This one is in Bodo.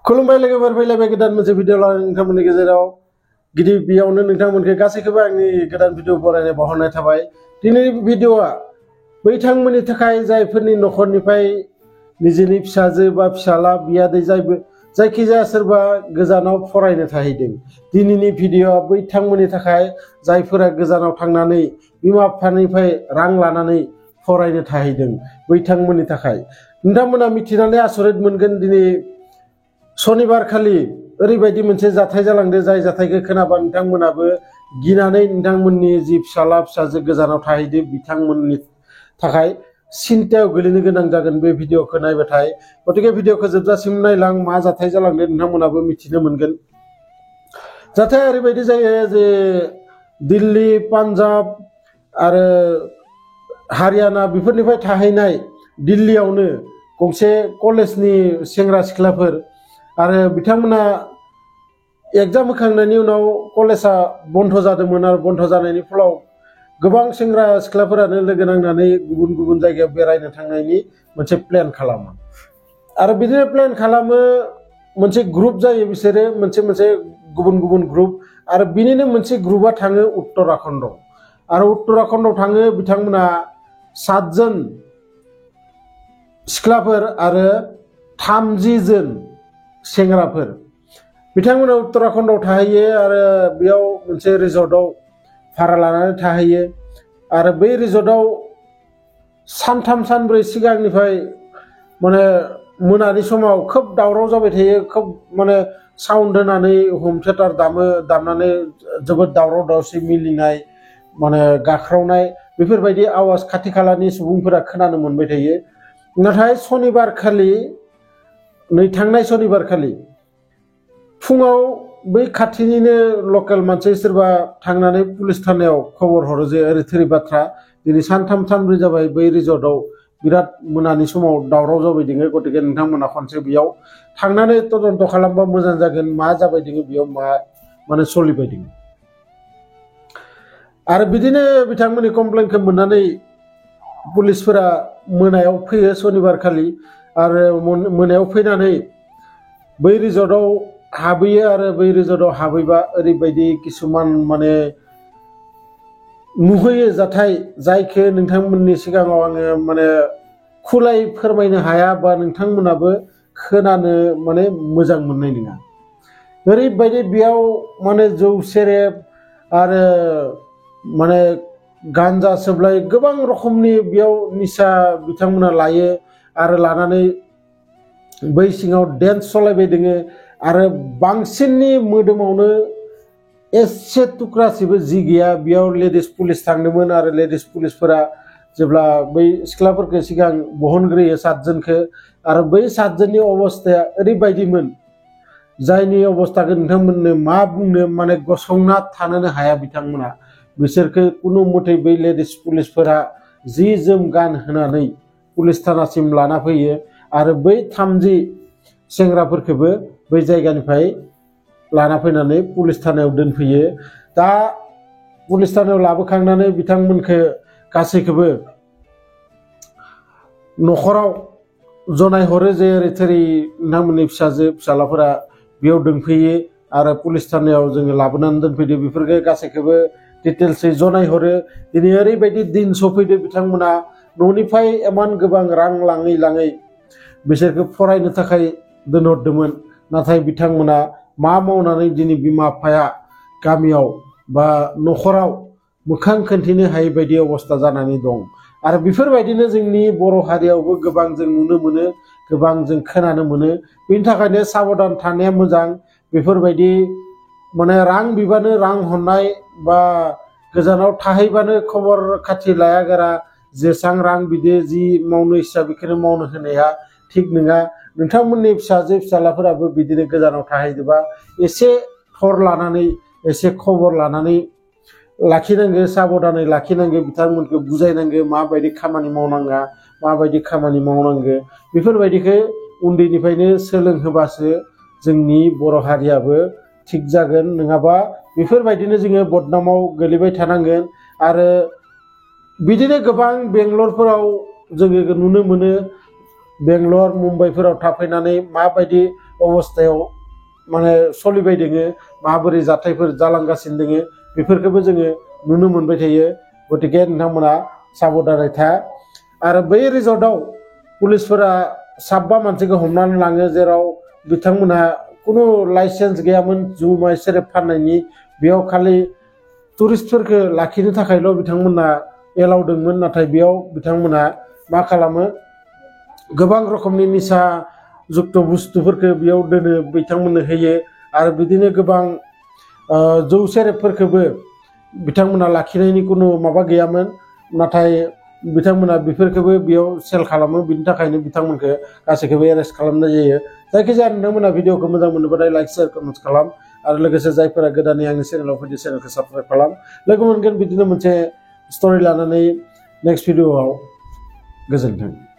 खुलुमबाय लोगोफोर फैलायबाय गोदान मोनसे भिडिअ लानानै नोंथांमोननि गेजेराव गिबियावनो नोंथांमोनखौ गासैखौबो आंनि गोदान भिडिअ बरायनाय बावहरनाय थाबाय। दिनैनि भिडिअआ बैथांमोननि थाखाय जायफोरनि नखरनिफ्राय निजेनि फिसाजो बा फिसाला बियादै जायखिजाया सोरबा गोजानाव फरायनो थाहैदों। दिनैनि भिडिअआ बैथांमोननि थाखाय जायफोरा गोजानाव थांनानै बिमा बिफानिफ्राय रां लानानै फरायनो थाहैदों बैथांमोननि थाखाय। नोंथांमोना मिथिनानै आसरित मोनगोन दिनै शनिबार खालि ओरैबायदि मोनसे जाथाय जालांदों जाय जाथायखौ खोनाबा नोंथांमोनाबो गिनानै नोंथांमोननि जि फिसाला फिसाजो गोजानाव थाहैदों बिथांमोननि थाखाय सिन्तायाव गोलैनो गोनां जागोन बे भिडिअखौ नायबाथाय। गतिके भिडिअखौ जोबजासिम नायलां मा जाथाय जालांदों नोंथांमोनाबो मिथिनो मोनगोन। जाथाया ओरैबायदि जायो जे दिल्ली पान्जाब आरो हारियाना बेफोरनिफ्राय थाहैनाय दिल्लीयावनो गंसे कलेजनि सेंग्रा सिख्लाफोर आरो बिथांमोना एग्जाम होखांनायनि उनाव कलेजा बन्द जादोंमोन आरो बन्द जानायनि फलाव गोबां सेंग्रा सिख्लाफोरानो लोगो नांनानै गुबुन गुबुन जायगायाव बेरायनो थांनायनि मोनसे प्लेन खालामो आरो बिदिनो प्लेन खालामो। मोनसे ग्रुप जायो बिसोरो मोनसे गुबुन गुबुन ग्रुप आरो बिनिनो मोनसे ग्रुपआ थाङो उत्तराखन्ड आरो उत्तराखन्डआव थाङो बिथांमोना 7 जन सिख्लाफोर आरो 30 जन सेंग्राफोर बिथांमोना उत्तराखन्डआव थाहैयो आरो बेयाव मोनसे रिजर्टआव भारा लानानै थाहैयो आरो बै रिजर्टआव सानथाम सानब्रै सिगांनिफ्राय माने मोनानि समाव खोब दावराव जाबाय थायो। खोब माने साउन्ड होनानै होम थियेटार दामनानै जोबोद दावराव दावसि मिलिनाय माने गाख्रावनाय बेफोरबायदि आवाज खाथि खालानि सुबुंफोरा खोनानो मोनबाय थायो। नाथाय शनिबार खालि थांनाय शनिबार खालि फुङाव बै खाथिनिनो लकेल मानसि सोरबा थांनानै पुलिस थानायाव खबर हरो जे ओरै थोरै बाथ्रा दिनै सानथाम सानब्रै जाबाय बै रिजर्टआव बिराद मोनानि समाव दावराव जाबाय दङ। गतिके नोंथांमोना खनसे बेयाव थांनानै तदन्त खालामबा मोजां जागोन मा जाबाय दङ बेयाव मा माने सोलिबाय दङ। आरो बिदिनो बिथांमोननि कमप्लेनखौ मोननानै पुलिसफोरा मोनायाव फैयो शनिबार खालि आरो मोनायाव फैनानै बै रिजर्टआव हाबैयो आरो बै रिजर्टआव हाबैबा ओरैबायदि किसुमान माने नुहैयो जाथाय जायखौ नोंथांमोननि सिगाङाव आङो माने खुलाय फोरमायनो हाया बा नोंथांमोनाबो खोनानो माने मोजां मोननाय नङा। ओरैबायदि बेयाव माने जौ सेरेब आरो माने गान्जा सोबलाय गोबां रोखोमनि बेयाव निसा बिथांमोना लायो आरो लानानै बै सिङाव डेन्स सालायबाय दोङो आरो बांसिननि मोदोमावनो एसे थुख्रासेबो जि गैया। बेयाव लेडिस पुलिस थांदोंमोन आरो लेडिस पुलिसफोरा जेब्ला बै सिख्लाफोरखौ सिगां बहनग्रोयो 7 जनखौ आरो बै 7 जननि अबस्थाया ओरैबायदिमोन जायनि अबस्थाखौ नोंथांमोननो मा बुंनो माने गसंना थानोनो हाया बिथांमोना। बिसोरखौ कुनु मथे बै लेडिस पुलिसफोरा जि जोम गान होनानै पुलिस थानासिम लाना फैयो आरो बै 30 सेंग्राफोरखौबो बै जायगानिफ्राय लाना फैनानै पुलिस थानायाव दोनफैयो। दा पुलिस थानायाव लाबोखांनानै बिथांमोनखौ गासैखौबो नखराव जनायहरो जे ओरै थोरै नोंथांमोननि फिसाजो फिसालाफोरा बेयाव दोनफैयो आरो पुलिस थानायाव जोङो लाबोनानै दोनफैदो बेफोरखौ गासैखौबो डिटेल्सै जनायहरो। दिनै ओरैबायदि दिन सफैदो बिथांमोना न'निफ्राय इमान गोबां रां लाङै बिसोरखौ फरायनो थाखाय दोनहरदोंमोन। नाथाय बिथांमोना मा मावनानै दिनै बिमा बिफाया गामियाव बा नखराव मोखां खोन्थिनो हायै बायदि अबस्था जानानै दं। आरो बेफोरबायदिनो जोंनि बर' हारियावबो गोबां जों नुनो मोनो गोबां जों खोनानो मोनो। बेनि थाखायनो साबधान थानाया मोजां। बेफोरबायदि माने रां बिबानो रां हरनाय बा गोजानाव थाहैबानो खबर खाथि लायागारा जेसां रां बिदि जि मावनो इच्छा बेखौनो मावनो होनाया थिग नङा। नोंथांमोननि फिसाजो फिसालाफोराबो बिदिनो गोजानाव थाहैदोंबा एसे थर लानानै एसे खबर लानानै लाखिनांगौ साबधानै लाखिनांगौ बिथांमोनखौ बुजायनांगौ माबायदि खामानि मावनाङा माबायदि खामानि मावनांगौ बेफोरबायदिखौ उन्दैनिफ्रायनो सोलोंहोबासो जोंनि बर' हारियाबो थिग जागोन। नङाबा बेफोरबायदिनो जोङो बदनामाव गोलैबाय थानांगोन। आरो बिदिनो गोबां बेंगलरफोराव जोङो नुनो मोनो बेंगलर मुम्बाइफोराव थाफैनानै माबायदि अबस्थायाव माने सोलिबाय दोङो माबोरै जाथायफोर जालांगासिनो दोङो बेफोरखौबो जोङो नुनो मोनबाय थायो गतिके नोंथांमोना साबधानै था आरो बै रिजर्टआव पुलिसफोरा साबा मानसिखौ हमनानै लाङो जेराव बिथांमोनहा कुनु लाइसेन्स गैयामोन जुमाय सेरेब फाननायनि बेयाव खालि टुरिस्टफोरखौ लाखिनो थाखायल' बिथांमोना एलाउ दोंमोन नाथाय बेयाव बिथांमोना मा खालामो गोबां रोखोमनि निसा जुक्त बुस्थुफोरखौ बेयाव दोनो बिथांमोननो होयो आरो बिदिनो गोबां जौ सेरेबफोरखौबो बिथांमोना लाखिनायनि कुनु माबा गैयामोन नाथाय बिथांमोना बेफोरखौबो बेयाव सेल खालामो बिनि थाखायनो बिथांमोनखौ गासैखौबो एरेस्ट खालामनाय जायो जायखिजाया नोंथांमोना भिडिअखौ मोजां मोनोबाथाय लाइक शेयार कमेन्ट खालाम आरो लोगोसे जायफोरा गोदानै आंनि चेनेलाव फैदो चेनेलखौ साबस्क्राइब खालाम लोगो मोनगोन बिदिनो मोनसे स्ट'रि लानानै नेक्स्ट भिडिअआव गोजोन्थों।